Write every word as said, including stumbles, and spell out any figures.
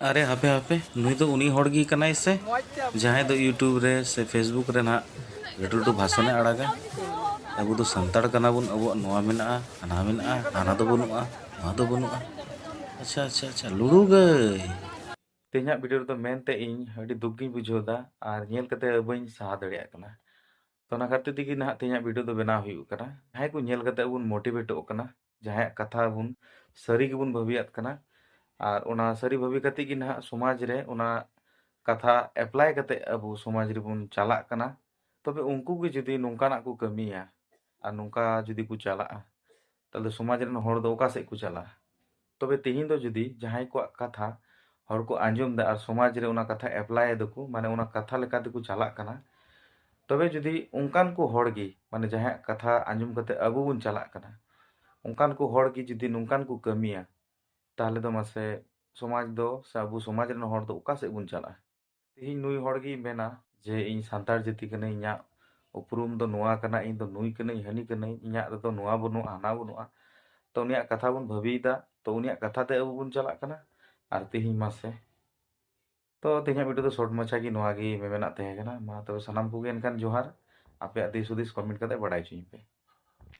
ᱟᱨᱮ ᱦᱟᱯᱮ ᱦᱟᱯᱮ, ᱱᱩᱭ ᱫᱚ ᱩᱱᱤ ᱦᱚᱲ ᱜᱮ ᱠᱟᱱᱟᱭ ᱥᱮ, ᱡᱟᱦᱟᱸᱭ ᱫᱚ YouTube ᱨᱮ ᱥᱮ Facebook ᱨᱮ ᱱᱟᱦᱟᱜ ᱞᱟᱹᱴᱩ ᱞᱟᱹᱴᱩ ᱵᱷᱟᱥᱚᱱᱮ ᱟᱲᱟᱜᱟ? ᱟᱵᱚ ᱫᱚ ᱥᱟᱱᱛᱟᱲ ᱠᱟᱱᱟ ᱵᱚᱱ, ᱟᱵᱚᱣᱟᱜ ᱱᱚᱣᱟ ᱢᱮᱱᱟᱜᱼᱟ, ᱦᱟᱱᱟ ᱢᱮᱱᱟᱜᱼᱟ, ᱦᱟᱱᱟ ᱫᱚ ᱵᱟᱹᱱᱩᱜᱼᱟ, ᱱᱚᱣᱟ ᱫᱚ ᱵᱟᱹᱱᱩᱜᱼᱟ᱾ ᱟᱪᱪᱷᱟ ᱟᱪᱪᱷᱟ ᱟᱪᱪᱷᱟ, ᱞᱩᱲᱩ ᱜᱟᱹᱭ᱾ ᱛᱮᱦᱮᱧᱟᱜ ᱵᱷᱤᱰᱤᱭᱳ ᱨᱮᱫᱚ ᱢᱮᱱᱛᱮ ᱤᱧ ᱟᱹᱰᱤ ᱫᱩᱠ ᱜᱤᱧ ᱵᱩᱡᱷᱟᱹᱣ ᱮᱫᱟ ᱟᱨ ᱧᱮᱞ ᱠᱟᱛᱮ ᱵᱟᱹᱧ ᱥᱟᱦᱟ ᱫᱟᱲᱮᱭᱟᱜ ᱠᱟᱱᱟ᱾ ᱛᱚ ᱚᱱᱟ ᱠᱷᱟᱹᱛᱤᱨ ᱛᱮᱜᱮ ᱱᱟᱦᱟᱜ ᱛᱮᱦᱮᱧᱟᱜ ᱵᱷᱤᱰᱤᱭᱳ ᱫᱚ ᱵᱮᱱᱟᱣ ᱦᱩᱭᱩᱜ ᱠᱟᱱᱟ᱾ ᱡᱟᱦᱟᱸᱭ ᱠᱚ ᱧᱮᱞ ᱠᱟᱛᱮ ᱵᱚᱱ ᱢᱳᱴᱤᱵᱷᱮᱴᱚᱜ ᱠᱟᱱᱟ, ᱡᱟᱦᱟᱸᱭᱟᱜ ᱠᱟᱛᱷᱟ ᱵᱚᱱ ᱥᱟᱹᱨᱤ ᱜᱮᱵᱚᱱ ᱵᱷᱟᱹᱵᱤᱭᱟᱜ ᱠᱟᱱᱟ, ᱟᱨ ᱚᱱᱟ ᱥᱟᱹᱨᱤ ᱵᱷᱟᱹᱵᱤ ᱠᱟᱛᱮ ᱜᱮ ᱱᱟᱦᱟᱜ ᱥᱚᱢᱟᱡᱽ ᱨᱮ ᱚᱱᱟ ᱠᱟᱛᱷᱟ ᱮᱯᱞᱟᱭ ᱠᱟᱛᱮ ᱟᱵᱚ ᱥᱚᱢᱟᱡᱽ ᱨᱮᱵᱚᱱ ᱪᱟᱞᱟᱜ ᱠᱟᱱᱟ, ᱛᱚᱵᱮ ᱩᱱᱠᱩ ᱜᱮ ᱡᱩᱫᱤ ᱱᱚᱝᱠᱟᱱᱟᱜ ᱠᱚ ᱠᱟᱹᱢᱤᱭᱟ ᱟᱨ ᱱᱚᱝᱠᱟ ᱡᱩᱫᱤ ᱠᱚ ᱪᱟᱞᱟᱜᱼᱟ, ᱛᱟᱦᱞᱮ ᱥᱚᱢᱟᱡᱽ ᱨᱮᱱ ᱦᱚᱲ ᱫᱚ ᱚᱠᱟ ᱥᱮᱫ ᱠᱚ ᱪᱟᱞᱟᱜᱼᱟ? ᱛᱚᱵᱮ ᱛᱮᱦᱮᱧ ᱫᱚ ᱡᱩᱫᱤ ᱡᱟᱦᱟᱸᱭ ᱠᱚᱣᱟᱜ ᱠᱟᱛᱷᱟ ᱦᱚᱲ ᱠᱚ ᱟᱸᱡᱚᱢ ᱮᱫᱟ ᱟᱨ ᱥᱚᱢᱟᱡᱽ ᱨᱮ ᱚᱱᱟ ᱠᱟᱛᱷᱟ ᱮᱯᱞᱟᱭ ᱮᱫᱟᱠᱚ, ᱢᱟᱱᱮ ᱚᱱᱟ ᱠᱟᱛᱷᱟ ᱞᱮᱠᱟ ᱛᱮᱠᱚ ᱪᱟᱞᱟᱜ ᱠᱟᱱᱟ, ᱛᱚᱵᱮ ᱡᱩᱫᱤ ᱚᱱᱠᱟᱱ ᱠᱚ ᱦᱚᱲ ᱜᱮ, ᱢᱟᱱᱮ ᱡᱟᱦᱟᱸᱭᱟᱜ ᱠᱟᱛᱷᱟ ᱟᱸᱡᱚᱢ ᱠᱟᱛᱮ ᱟᱵᱚ ᱵᱚᱱ ᱪᱟᱞᱟᱜ ᱠᱟᱱᱟ, ᱚᱱᱠᱟᱱ ᱠᱚ ᱦᱚᱲ ᱜᱮ ᱡᱩᱫᱤ ᱱᱚᱝᱠᱟᱱ ᱠᱚ ᱠᱟᱹᱢᱤᱭᱟ, ᱛᱟᱦᱞᱮ ᱫᱚ ᱢᱟᱥᱮ ᱥᱚᱢᱟᱡᱽ ᱫᱚ ᱥᱮ ᱟᱵᱚ ᱥᱚᱢᱟᱡᱽ ᱨᱮᱱ ᱦᱚᱲ ᱫᱚ ᱚᱠᱟ ᱥᱮᱫ ᱵᱚᱱ ᱪᱟᱞᱟᱜᱼᱟ? ᱛᱮᱦᱮᱧ ᱱᱩᱭ ᱦᱚᱲ ᱜᱮᱭ ᱢᱮᱱᱟ ᱡᱮ ᱤᱧ ᱥᱟᱱᱛᱟᱲ ᱡᱟᱹᱛᱤ ᱠᱟᱹᱱᱟᱹᱧ, ᱤᱧᱟᱹᱜ ᱩᱯᱨᱩᱢ ᱫᱚ ᱱᱚᱣᱟ ᱠᱟᱱᱟ, ᱤᱧ ᱫᱚ ᱱᱩᱭ ᱠᱟᱹᱱᱟᱹᱧ, ᱦᱟᱹᱱᱤ ᱠᱟᱹᱱᱟᱹᱧ, ᱤᱧᱟᱹᱜ ᱨᱮᱫᱚ ᱱᱚᱣᱟ ᱵᱟᱹᱱᱩᱜᱼᱟ, ᱦᱟᱱᱟ ᱵᱟᱹᱱᱩᱜᱼᱟ᱾ ᱛᱚ ᱩᱱᱤᱭᱟᱜ ᱠᱟᱛᱷᱟ ᱵᱚᱱ ᱵᱷᱟᱹᱵᱤᱭᱮᱫᱟ, ᱛᱚ ᱩᱱᱤᱭᱟᱜ ᱠᱟᱛᱷᱟ ᱛᱮ ᱟᱵᱚ ᱵᱚᱱ ᱪᱟᱞᱟᱜ ᱠᱟᱱᱟ᱾ ᱟᱨ ᱛᱮᱦᱮᱧ ᱢᱟᱥᱮ, ᱛᱚ ᱛᱮᱦᱮᱧᱟᱜ ᱵᱷᱤᱰᱤᱭᱳ ᱫᱚ ᱥᱚᱨᱴ ᱢᱟᱪᱷᱟ ᱜᱮ ᱱᱚᱣᱟ ᱜᱮ ᱢᱮᱢᱮᱱᱟᱜ ᱛᱟᱦᱮᱸ ᱠᱟᱱᱟ᱾ ᱢᱟ ᱛᱚᱵᱮ ᱥᱟᱱᱟᱢ ᱠᱚᱜᱮ ᱮᱱᱠᱷᱟᱱ ᱡᱚᱦᱟᱨ, ᱟᱯᱮᱭᱟᱜ ᱫᱤᱥ ᱦᱩᱫᱤᱥ ᱠᱚᱢᱮᱱᱴ ᱠᱟᱛᱮ ᱵᱟᱲᱟᱭ ᱦᱚᱪᱚᱧ ᱯᱮ᱾